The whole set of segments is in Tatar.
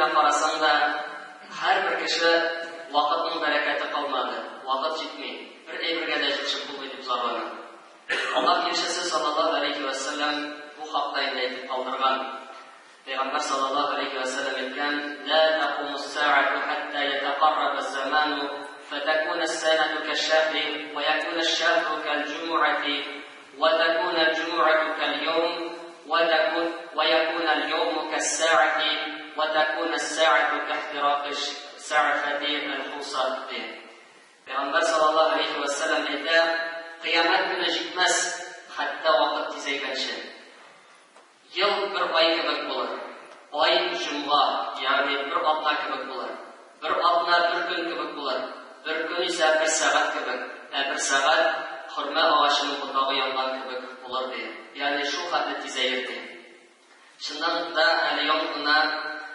генә карасаң да, һәрбер кеше вакытның бәрәкәте калмады, вакыт җитми, бер әйбергә дә җитешеп булмый дип зарлана. Аллаһ илчесе саллаллаһу алейһи вә сәлләм бу хакта инде әйтеп калдырган. Пәйгамбәр саллаллаһу алейһи вә сәлләм әйткән: "Ла тәкумус сәгату хәтта ятакарраба заману, фатакуна ас-санату каш-шахри, ва якуна аш-шахру кал-джумуати, ва такуна аль-джумуату кал-яум, ва такун ва якуна аль-яуму кас-саати, ва такуна ас-саату кахтирақи са'фати аль-хуса". Пәйгамбәр саллаллаһу алейһи вә сәлләм әйтә: "Кыямәт көне җитмәс, хәтта вакыт тизәйгәнче. Ел бер ай кебек булыр. Ай җомга, ягъни бер атна кебек булыр. Бер атна бер көн кебек булыр. Бер көн исә бер сәгать кебек, ә бер сәгать хөрмә агачының ботагы янган кебек булыр, ди. Ягъни шул хәтле тизәер, ди. Чыннан да, әле яңа гына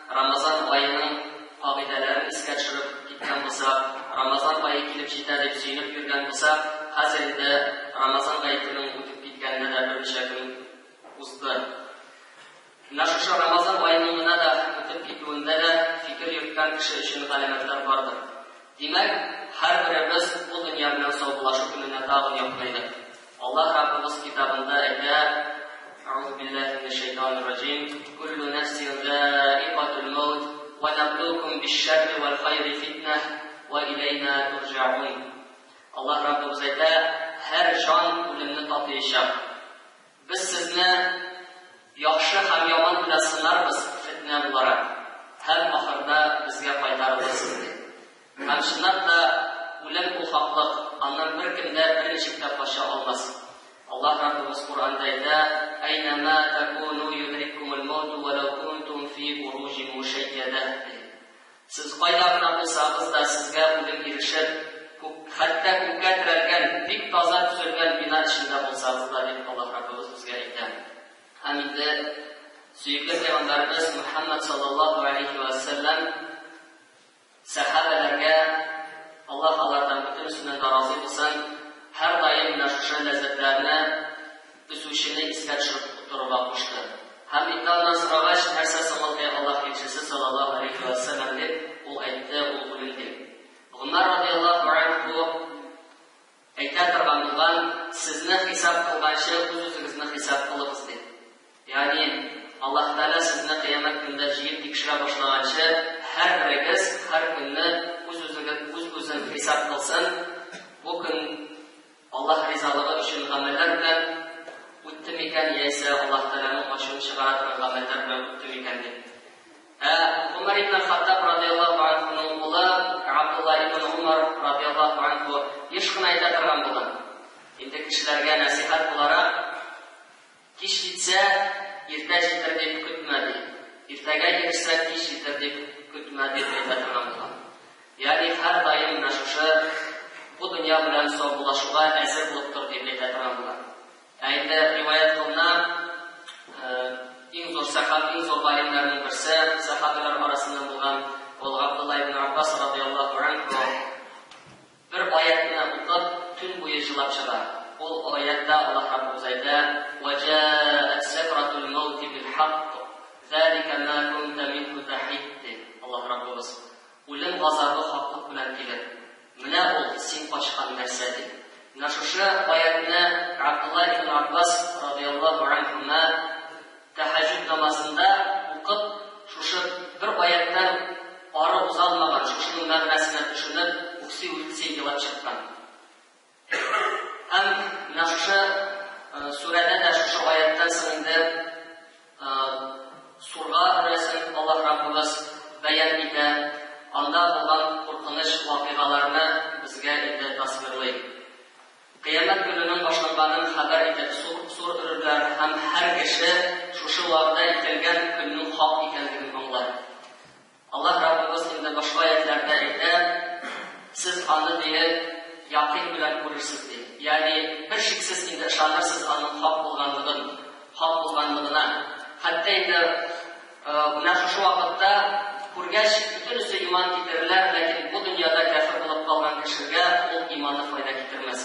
Рамазан аеның кагыйдәләрен искә төшереп киткән булсак, Рамазан ае килеп җитә дип сөенеп йөргән булсак, хәзер инде Рамазан гаетенең үтеп киткәненә дә берничә көн узды. Менә шушы Рамазан аеның гына да үтеп китүендә дә фикер йөрткән кеше өчен галәмәтләр бардыр. Димәк, һәрберебез бу дөнья белән саубуллашу көненә тагын якынайдык. Аллаһ Раббыбыз китабында әйтә: Әгъузу биллаһи минәш шайтанир раҗим. Куллу нәфсин заикатул маут ва наблукум биш-шарри вал хайри фитнә ва иләйна турҗаун. Аллаһ Раббыбыз әйтә: һәр җан үлемне татыячак. Без сезне яхшы һәм яман белән сынарбыз, фетнә буларак, һәм ахырда безгә кайтарылырсыз, ди. Һәм чынлап та, үлем ул хаклык, аннан беркем дә берничек тә кача алмас. Аллаһ Раббыбыз Коръәндә әйтә: "Әйнәмә тәкуну юдриккумул мауту вәләү кунтум фи буруҗин мушәййәдә", ди. Сез кайда гына булсагыз да, сезгә үлем ирешер, күк, хәтта күккә терәлгән, бик таза төзелгән бина эчендә булсагыз да, дип Аллаһ Раббыбыз безгә әйтә. Һәм инде сөекле пәйгамбәребез Мөхәммәд саллаллаһу алейһи вә сәлләм сәхабәләргә, Аллаһ алардан бөтенесеннән дә разый булсын, һәрдаим менә шушы ләззәтләрне өзүчене искә төшереп торырга кушты. Һәм инде аннан сорагач, нәрсә соң ул, әй Аллаһ илчесе, саллаллаһу галәйһи вә сәлләм, дип, ул әйтте, ул үлем, дип. Гомәр радыяллаһу анһу әйтә торган булган, сезне хисап кылганчы, үз-үзегезне хисап кылыгыз, дип. Ягъни, Аллаһ Тәгалә сезне кыямәт көнендә җыеп тикшерә башлаганчы, һәрберегез һәр көнне үз-үзегез үз-үзен хисап кылсын, бу көн Аллаһ ризалыгы өчен гамәлләр белән үтте микән яисә Аллаһ Тәгаләнең ачуын чыгара торган гамәлләр белән үтте микән дип. Ә Гомәр ибн Хаттаб радыяллаһу анһуның улы Абдулла ибн Умар радыяллаһу анһу еш кына әйтә торган булган. Инде кешеләргә нәсыйхәт буларак, Кич җитсә, иртә җитәр дип көтмә, ди. Иртәгә ирешсә, кич җитәр дип көтмә, дип әйтә торган булган. Ягъни һәрдаим менә шушы бу дөнья белән саубуллашуга әзер булып тор, дип әйтә торган булган. Ә инде риваять кылына, иң зур сәхаб, иң зур галимнәрнең берсе, сәхабәләр арасыннан булган ул Габдулла ибн Аббас радыяллаһу анһу, Бер аятьне укып, төн буе җылап чыга. Ул аятьтә Аллаһ Раббыбыз әйтә, Вә җаәт сәкратул мәүти бил хакк, зәликә мә кунтә минһу тәхид, ди Аллаһ Раббыбыз. Үлем газабы хаклык белән килер. Менә ул, син качкан нәрсә, ди. Менә шушы аятьне Габдулла ибн Аббас радыяллаһу анһума Тәһәҗҗүд намазында укып, шушы бер аятьтән ары уза алмаган, шушының мәгънәсенә төшенеп, үкси-үкси елап чыккан. Һәм менә шушы сүрәдә дә шушы аятьтән соң инде сурга өрәсен Аллаһ Раббыбыз бәян итә, анда булган куркыныч вакыйгаларны безгә инде тасвирлый. Кыямәт көненең башланганын хәбәр итеп сур өрерләр һәм һәр кеше шушы вәгъдә ителгән көннең хак икәнлеген аңлар. Аллаһ Раббыбыз инде башка аятьләрдә әйтә, Сез аны, ди, якыйн белән күрерсез, ди. Ягъни, бер шиксез инде ышанырсыз аның хак булганлыгын, хак булганлыгына. Хәтта инде менә шушы вакытта күргәч, бөтенесе иман китерерләр, ләкин бу дөньяда кяфер булып калган кешегә ул иманы файда китермәс.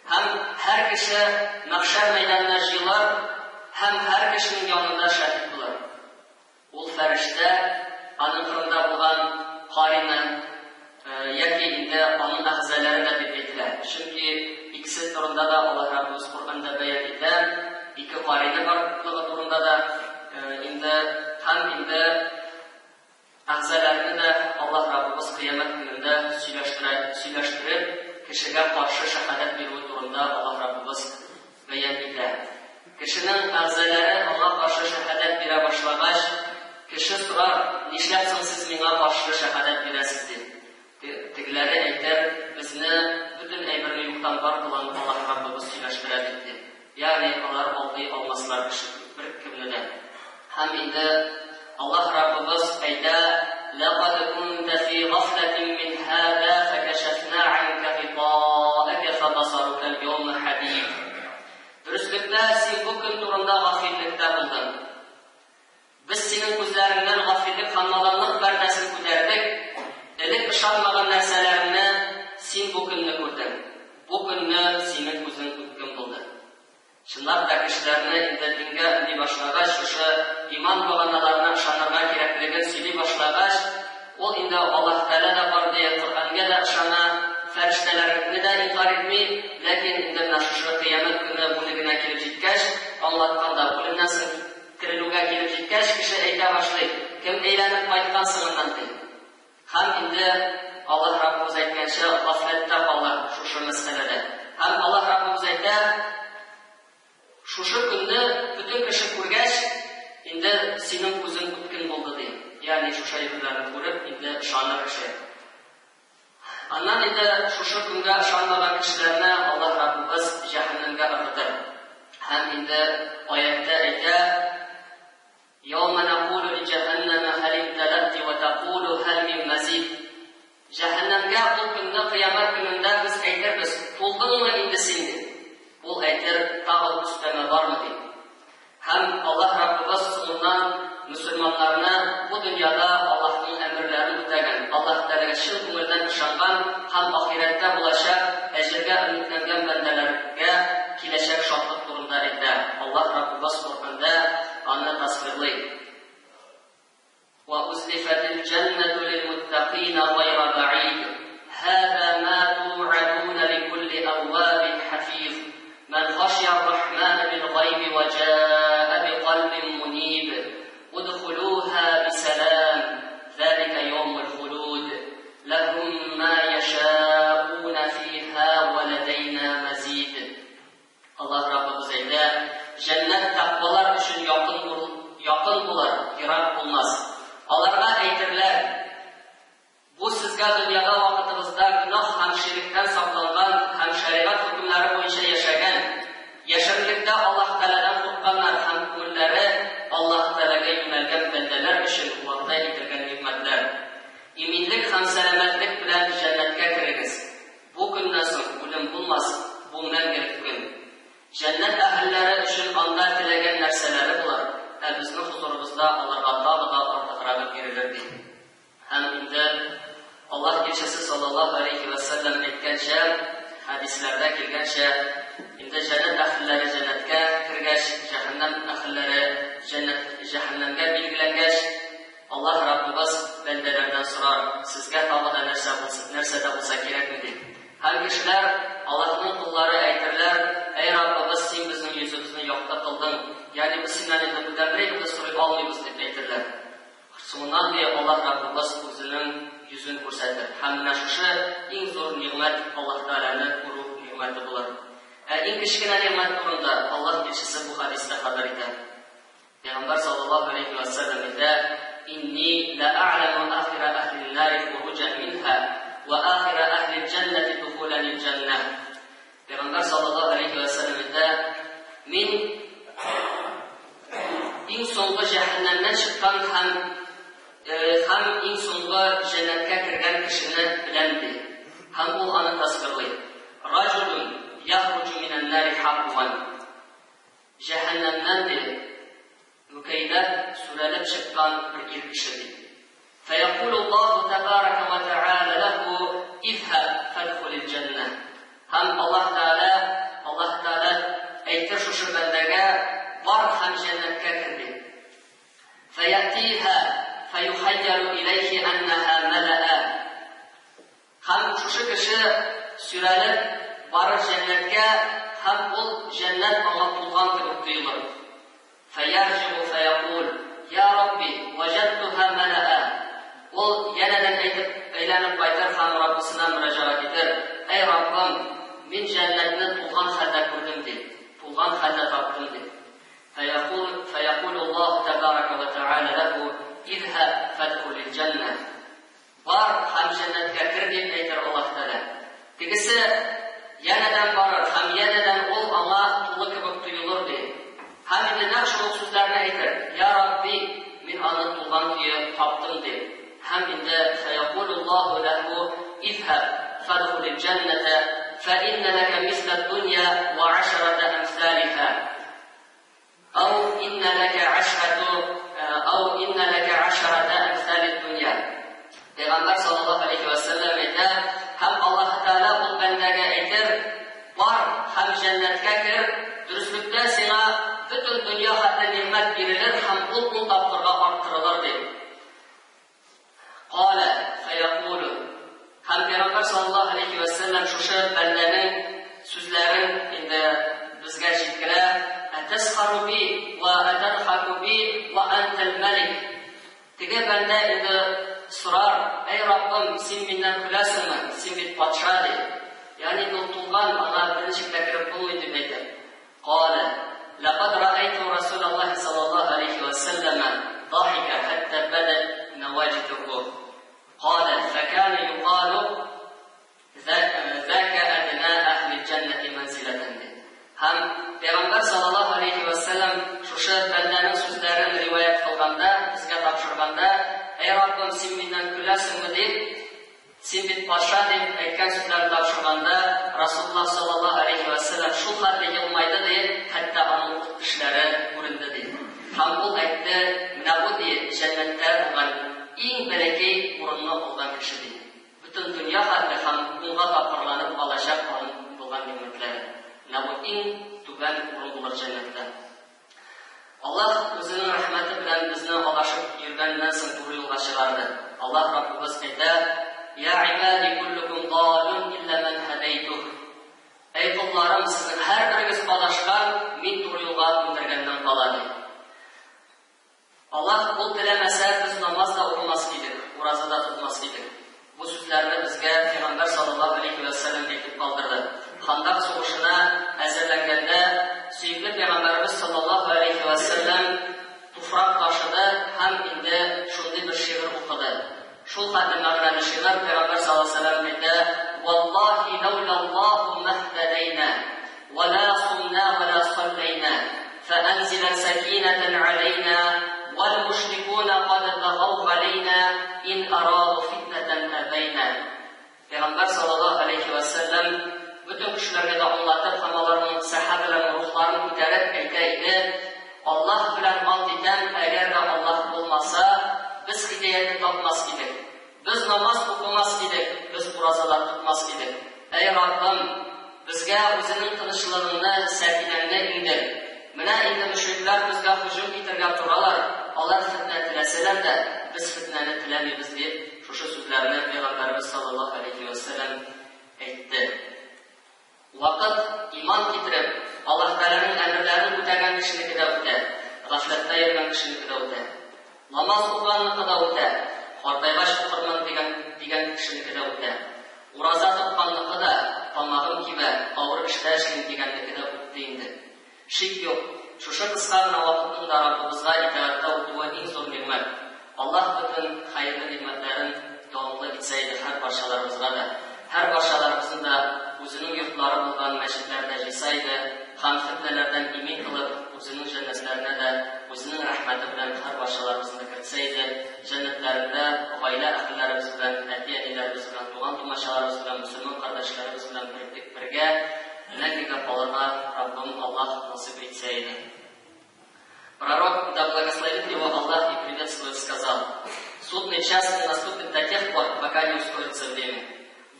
Һәм һәр кеше мәхшәр мәйданына җыелыр һәм һәр кешенең янында шәһит булыр. Ул фәрештә Аның кырында булган карины, яки инде аның әгъзалары да дип әйтелә. Чөнки икесе турында да Аллаһ Раббыбыз Коръәндә бәян итә, ике карины барлыгы турында да инде һәм инде әгъзаларны да Аллаһ Раббыбыз кыямәт көнендә сөйләштерә, сөйләштереп, кешегә каршы шәһадәт бирүе турында Аллаһ Раббыбыз бәян итә. Кешенең әгъзалары аңа каршы шәһадәт бирә башлагач, кеше сорар, нишләп соң сез миңа каршы шәһадәт бирәсез дип. Тегеләре әйтер, безне бөтен әйберне юктан бар кылган Аллаһ Раббыбыз сөйләштерә бит дип. Ягъни алар алдый алмаслар кеше беркемне дә. Һәм инде Аллаһ Раббыбыз әйтә, لَقَدْ كُنْتَ فِي غَفْلَةٍ مِّنْ هَذَا فَكَشَفْنَا عَنْكَ غِطَاءَكَ فَبَصَرُكَ الْيَوْمَ حَدِيدٌ. Дөреслектә син бу көн турында гафиллектә булдың. Без синең күзләреңнән гафиллек һәм наданлык пәрдәсен күтәрдек. Элек ышанмаган нәрсәләрне син бу көнне күрдең. Бу көнне синең күзең үткен булды. Чынлап та кешеләрне инде дингә өнди башлагач, шушы иман баганаларына ышанырга кирәклеген сөйли башлагач, ул инде Аллаһ Тәгалә дә бар ди, Коръәнгә дә ышана, фәрештәләрне дә инкар итми, ләкин инде менә шушы кыямәт көне бүлегенә килеп җиткәч, аңлатканда, үлемнән соң терелүгә килеп җиткәч, кеше әйтә башлый, кем әйләнеп кайткан соңыннан ди. Һәм инде Аллаһ Раббыбыз әйткәнчә, гафләттә кала шушы мәсьәләдә. Һәм Аллаһ Раббыбыз әйтә, шушы көнне бөтен кеше күргәч, инде синең күзең үткен булды ди. Ягъни шушы әйберләрне күреп, инде ышаныр кеше. Аннан инде шушы көнгә ышанмаган кешеләрне Аллаһ Раббыбыз җәһәннәмгә ыргытыр. Һәм инде аятта әйтә, يَوْمَ نَقُولُ لِجَهَنَّمَ هَلِ امْتَلَأْتِ وَتَقُولُ هَلْ مِنْ مَزِيدٍ. Җәһәннәмгә ул көнне кыямәт көнендә без әйтербез, тулдыңмы инде син дип. Ул әйтер, тагын өстәмә бармы дип. Һәм Аллаһ Раббыбыз соңыннан мөселманнарны бу дөньяда Аллаһның әмерләрен үтәгән, Аллаһ Тәгаләгә чын күңелдән ышанган һәм ахирәттә булачак әҗергә өметләнгән бәндәләргә киләчәк шатлык турында әйтә. Аллаһ Раббыбыз Коръәндә аны тасвирлый. وَأُزْلِفَتِ الْجَنَّةُ لِلْمُتَّقِينَ غَيْرَ بَعِيدٍ هَذَا مَا تُوعَدُونَ لِكُلِّ أَوَّابٍ حَفِيظٍ مَنْ خَشِيَ الرَّحْمَنَ بِالْغَيْبِ وَجَاءَ بِقَلْبٍ مُنِيبٍ ادْخُلُوهَا بِسَلَامٍ ذَلِكَ يَوْمُ الْخُلُودِ لَهُمْ مَا يَشَاءُونَ فِيهَا وَلَدَيْنَا مَزِيدٌ. Аллаһ Раббыбыз әйтә, җәннәт тәкъвалар өчен якын булыр, ерак булмас. Аларга әйтерләр, бу сезгә дөньяда вакытыгызда гөнаһ һәм ширектән сакланган һәм шәригать хөкемнәре буенча яшәгән, яшеренлектә Аллаһ Тәгаләдән курыкканнар һәм күңелләре Аллаһ Тәгаләгә юнәлгән бәндәләр өчен вәгъдә ителгән нигъмәтләр. Иминлек һәм сәламәтлек белән җәннәткә керегез. Бу көннән соң үлем булмас, бу мәңгелек көн. Җәннәт әһелләре өчен анда теләгән нәрсәләре булыр, ә безнең хозурыбызда аларга тагы да артыграгы бирелер ди. Һәм инде Аллаһ илчесе саллаллаһу алейхи ва саллям әйткәнчә, хәдисләрдә килгәнчә, инде җәннәт әһелләре җәннәткә кергәч, җәһәннәм әһелләре җәннәт җәһәннәмгә билгеләнгәч, Аллаһ Раббыбыз бәндәләрдән сорар, сезгә тагы да нәрсә булса, нәрсә дә булса кирәкме дип. Һәм кешеләр, Аллаһның коллары әйтерләр, әй Раббыбыз, син безнең йөзебезне якты кылдың, ягъни без синнән инде бүтән бер әйбер дә сорый алмыйбыз дип әйтерләр. Соңыннан ди Аллаһ Раббыбыз үзенең йөзен күрсәтер. Һәм менә шушы иң зур нигъмәт Аллаһ Тәгаләне күрү нигъмәте булыр. Ә иң кечкенә нигъмәт турында Аллаһ илчесе бу хәдистә хәбәр итә. Пәйгамбәр саллаллаһу алейхи ва саллям әйтә, «Инни ла а'ламу ахира әһлин нари хуруҗан минһа ва ахира әһлил җәннәти духуланил җәннәһ». Пәйгамбәр саллаллаһу алейхи ва саллям әйтә, «Мин иң соңгы җәһәннәмнән чыккан һәм иң соңгы җәннәткә кергән кешене беләм», ди. Һәм ул аны тасвирлый. «Раҗулун яхруҗу минән нари хабуан». Җәһәннәмнән, ди, мүкәйләп, сүрәлеп чыккан бер ир кеше, ди. Фәякулуллаһу тәбарака ва тәгалә ләһу изһаб фәдхулил җәннә. Һәм Аллаһ Тәгалә, Аллаһ Тәгалә әйтер шушы бәндәгә, бар һәм җәннәткә кер, ди. Фәятиһа фәюхәйялу җәннәт аңа тулган кебек тоелыр. Фәярҗигу фәякул, Я Рабби, вәҗәдтүһә мәләә. Ул янәдән әйтеп, әйләнеп кайтыр һәм Раббысына мөрәҗәгать итер, Әй Раббым, мин җәннәтне тулган хәлдә күрдем, дип, тулган хәлдә таптым, дип. Фәякул, фәякулуллаһу тәбарака вә тәгалә ләһу, Изһәб фәдхулил җәннә. Бар һәм җәннәткә кер, дип әйтер Аллаһ Тәгалә. Тегесе янәдән барыр һәм янәдән ул аңа тулы кебек тоелыр, ди. Һәм инде нәкъ шул ук сүзләрне әйтер, Я Рабби, мин аны тулган көе таптым, ди. Һәм инде фәякулуллаһу ләһу изһәб фәдхулил җәннәтә фәиннә ләкә мисләд-дунья вә гашәрәтә әмсалиһа. Ау иннә ләкә гашрату ау иннә ләкә гашарата әмсалид дунья. Пәйгамбәр саллаллаһу алейхи ва сәлләм әйтә, һәм Аллаһ Тәгалә ул бәндәгә әйтер, бар һәм җәннәткә кер, дөреслектә сиңа бөтен дөнья хәтле нигъмәт бирелер һәм ул ун тапкырга арттырылыр, дип. Калә фәякулу. Һәм Пәйгамбәр саллаллаһу алейһи вә сәлләм шушы бәндәнең сүзләрен инде безгә җиткерә, Әтәсхару би вә әтәдхаку би вә әнтәл мәлик. Теге бәндә инде сорар, Әй Раббым, син миннән көләсеңме? Син бит патша, ди. Ягъни ул тулган, аңа берничек тә кереп булмый, дип әйтер. Калә, Ләкад раәйту Расулаллаһи саллаллаһу галәйһи вә сәлләмә дахика хәттә бәдәт нәваҗидуху. Калә, Фәкәнә юкалу зәкә әднә әһлил җәннәти мәнзиләтән, ди. Һәм Пәйгамбәр саллаллаһу галәйһи вә сәлләм шушы бәндәнең сүзләрен риваять кылганда, безгә тапшырганда, Әй Раббым, син миннән көләсеңме, дип, Син бит патша, дип әйткән сүзләрен тапшырганда, Расулуллаһ саллаллаһу галәйһи вә сәлләм шул хәтле елмайды, ди, хәтта аның ут тешләре күренде, ди. Һәм ул әйтте, Менә бу, ди, җәннәттә булган иң бәләкәй урынны алган кеше, ди. Бөтен дөнья хәтле һәм унга тапкырланып алачак аның булган нигъмәтләре. Менә бу иң түбән урын булыр җәннәттә. Аллаһ Үзенең рәхмәте белән безне адашып йөргәннән соң туры юлга чыгарды. Аллаһ Раббыбыз әйтә, Я гыйбади куллукум далун илля ман һәдәйтүһ. Әй колларым, сезнең һәрберегез адашкан, мин туры юлга күндергәннән кала, ди. Аллаһ ул теләмәсә, без намаз да укымас идек, ураза да тотмас идек. Бу сүзләрне безгә Пәйгамбәр саллаллаһу алейһи вә сәлләм әйтеп калдырды. Хандак сугышына әзерләнгәндә, сөекле Пәйгамбәребез саллаллаһу алейһи вә сәлләм туфрак ташыды һәм инде шундый бер шигырь укыды. Шул хәтле мәгънәле шигырь, Пәйгамбәр саллаллаһу алейһи вә сәлләм әйтә, Валлаһи ләүләллаһу мәһтәдәйнә, вә лә сумнә вә лә салләйнә, фәәнзилә сәкинәтән аләйнә, вәл мушрикүнә кад бәгау галәйнә, ин араду фитнәтән әбәйнә. Пәйгамбәр саллаллаһу алейһи вә сәлләм бөтен кешеләргә дә аңлатып һәм аларның сәхабәләрнең рухларын күтәреп әйтә иде, Аллаһ белән ант итәм, әгәр дә Аллаһ булмаса, без һидәятне тапмас идек. Без намаз укымас идек, без ураза да тотмас идек. Әй Раббым, безгә Үзеңнең тынычлыгыңны, сәкинәңне иңдер. Менә инде мөшрикләр безгә һөҗүм итәргә торалар, алар фетнә теләсәләр дә, без фетнәне теләмибез, дип, шушы сүзләрне Пәйгамбәребез салләллаһу галәйһи вә сәлләм әйтте. Вакыт, иман китереп, Аллаһ Тәгаләнең әмерләрен үтәгән кешенеке дә үтә, гафләттә йөргән кешенеке дә үтә. Намаз укыганныкы да үтә, картайгач укырмын дигән дигән кешенеке дә үтә. Ураза тотканныкы да, тамагым кибә, авыр эштә эшлим дигәннеке дә үтте инде. Шик юк, шушы кыска гына вакытның да Раббыбызга итагатьтә үтүе иң зур нигъмәт. Аллаһ бөтен хәерле нигъмәтләрен дәвамлы итсә иде һәр барчаларыбызга да. Һәр барчаларыбызны да Үзенең йортлары булган мәчетләрдә җыйса иде һәм фетнәләрдән имин кылып, Үзенең җәннәтләренә дә Үзенең рәхмәте белән һәр барчаларыбызны да кертсә иде, җәннәтләрендә гаилә әһелләребез белән, әти-әниләребез белән, туган-тумачаларыбыз белән, мөселман кардәшләребез белән бергә Мәңгегә калырга Раббым Аллаһ насыйп итсә иде. Пророк, да благословит его Аллах и приветствует, сказал, Судный час не наступит до тех пор, пока не ускорится время.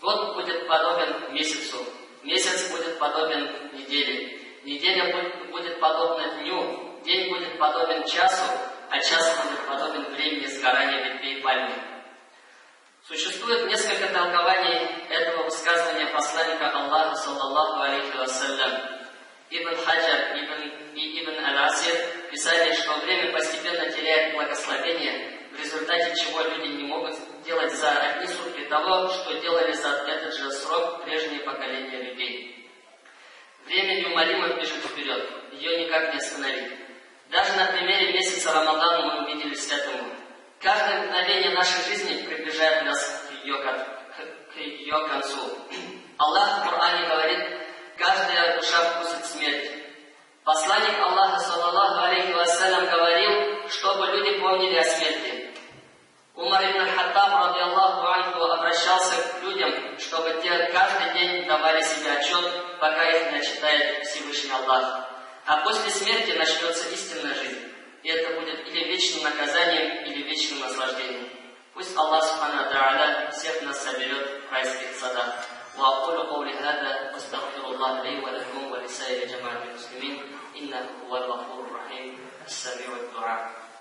Год будет подобен месяцу, месяц будет подобен неделе, неделя будет подобна дню, день будет подобен часу, а час будет подобен времени сгорания ветвей пальмы. Существует несколько толкований этого высказывания посланника Аллаха, саллаллаху алейхи вассалям. Ибн Хаджар и Ибн Аль-Асир писали, что время постепенно теряет благословение, в результате чего люди не могут делать за одни сутки того, что делали за этот же срок прежние поколения людей. Время неумолимо бежит вперед, ее никак не остановить. Даже на примере месяца Рамадан мы убедились этому. Каждое мгновение нашей жизни приближает нас к ее концу. Аллах в Коране говорит: «Каждая душа вкусит смерть». Посланник Аллаха, صلى الله عليه وسلم, говорил, чтобы люди помнили о смерти. Умар ибн Хаттаб, رضي الله عنه, обращался к людям, чтобы те каждый день давали себе отчет, пока их не отчитает Всевышний Аллах. А после смерти начнется истинная жизнь. И это будет или вечным наказанием, или вечным наслаждением. Пусть Аллах سبحانه وتعالى всех нас соберет в райских садах. وأقول قولي هذا واستغفر الله لي ولكم ولسائر جماعة المسلمين إنه هو الغفور الرحيم السميع الدعاء.